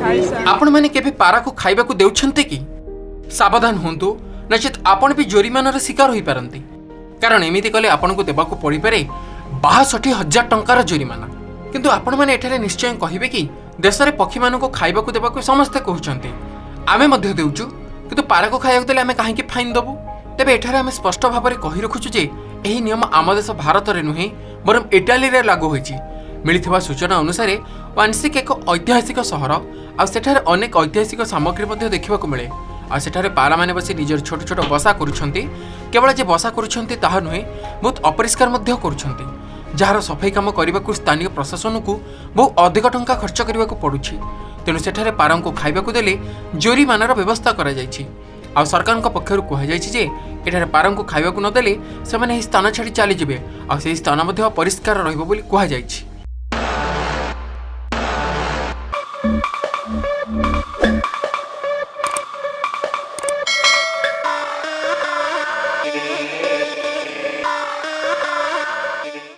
ଆପଣମାନେ କେବେ ପାରାକୁ ଖାଇବାକୁ ଦେଉଛନ୍ତି କି? ସାବଧାନ ହୁଅନ୍ତୁ, ନଚେତ୍ ଆପଣ ବି ଜୋରିମାନାର ଶିକାର ହୋଇପାରନ୍ତି। କାରଣ ଏମିତି କଲେ ଆପଣଙ୍କୁ ଦେବାକୁ ପଡ଼ିପାରେ 62,000 ଟଙ୍କାର ଜୋରିମାନା। କିନ୍ତୁ ଆପଣମାନେ ଏଠାରେ ନିଶ୍ଚୟ କହିବେ କି ଦେଶରେ ପକ୍ଷୀମାନଙ୍କୁ ଖାଇବାକୁ ଦେବାକୁ ସମସ୍ତେ କହୁଛନ୍ତି, ଆମେ ମଧ୍ୟ ଦେଉଛୁ, କିନ୍ତୁ ପାରାକୁ ଖାଇବାକୁ ଦେଲେ ଆମେ କାହିଁକି ଫାଇନ୍ ଦେବୁ? ତେବେ ଏଠାରେ ଆମେ ସ୍ପଷ୍ଟ ଭାବରେ କହି ରଖୁଛୁ ଯେ ଏହି ନିୟମ ଆମ ଦେଶ ଭାରତରେ ନୁହେଁ, ବରଂ ଇଟାଲୀରେ ଲାଗୁ ହୋଇଛି। ମିଳିଥିବା ସୂଚନା ଅନୁସାରେ ୱାନ୍ସିକ୍ ଏକ ଐତିହାସିକ ସହର ଆଉ ସେଠାରେ ଅନେକ ଐତିହାସିକ ସାମଗ୍ରୀ ମଧ୍ୟ ଦେଖିବାକୁ ମିଳେ। ଆଉ ସେଠାରେ ପାରାମାନେ ବସି ନିଜର ଛୋଟ ଛୋଟ ବସା କରୁଛନ୍ତି। କେବଳ ଯେ ବସା କରୁଛନ୍ତି ତାହା ନୁହେଁ, ବହୁତ ଅପରିଷ୍କାର ମଧ୍ୟ କରୁଛନ୍ତି, ଯାହାର ସଫେଇ କାମ କରିବାକୁ ସ୍ଥାନୀୟ ପ୍ରଶାସନକୁ ବହୁ ଅଧିକ ଟଙ୍କା ଖର୍ଚ୍ଚ କରିବାକୁ ପଡ଼ୁଛି। ତେଣୁ ସେଠାରେ ପାରାଙ୍କୁ ଖାଇବାକୁ ଦେଲେ ଜୋରିମାନାର ବ୍ୟବସ୍ଥା କରାଯାଇଛି। ଆଉ ସରକାରଙ୍କ ପକ୍ଷରୁ କୁହାଯାଇଛି ଯେ ଏଠାରେ ପାରାଙ୍କୁ ଖାଇବାକୁ ନଦେଲେ ସେମାନେ ଏହି ସ୍ଥାନ ଛାଡ଼ି ଚାଲିଯିବେ ଆଉ ସେହି ସ୍ଥାନ ମଧ୍ୟ ପରିଷ୍କାର ରହିବ ବୋଲି କୁହାଯାଇଛି।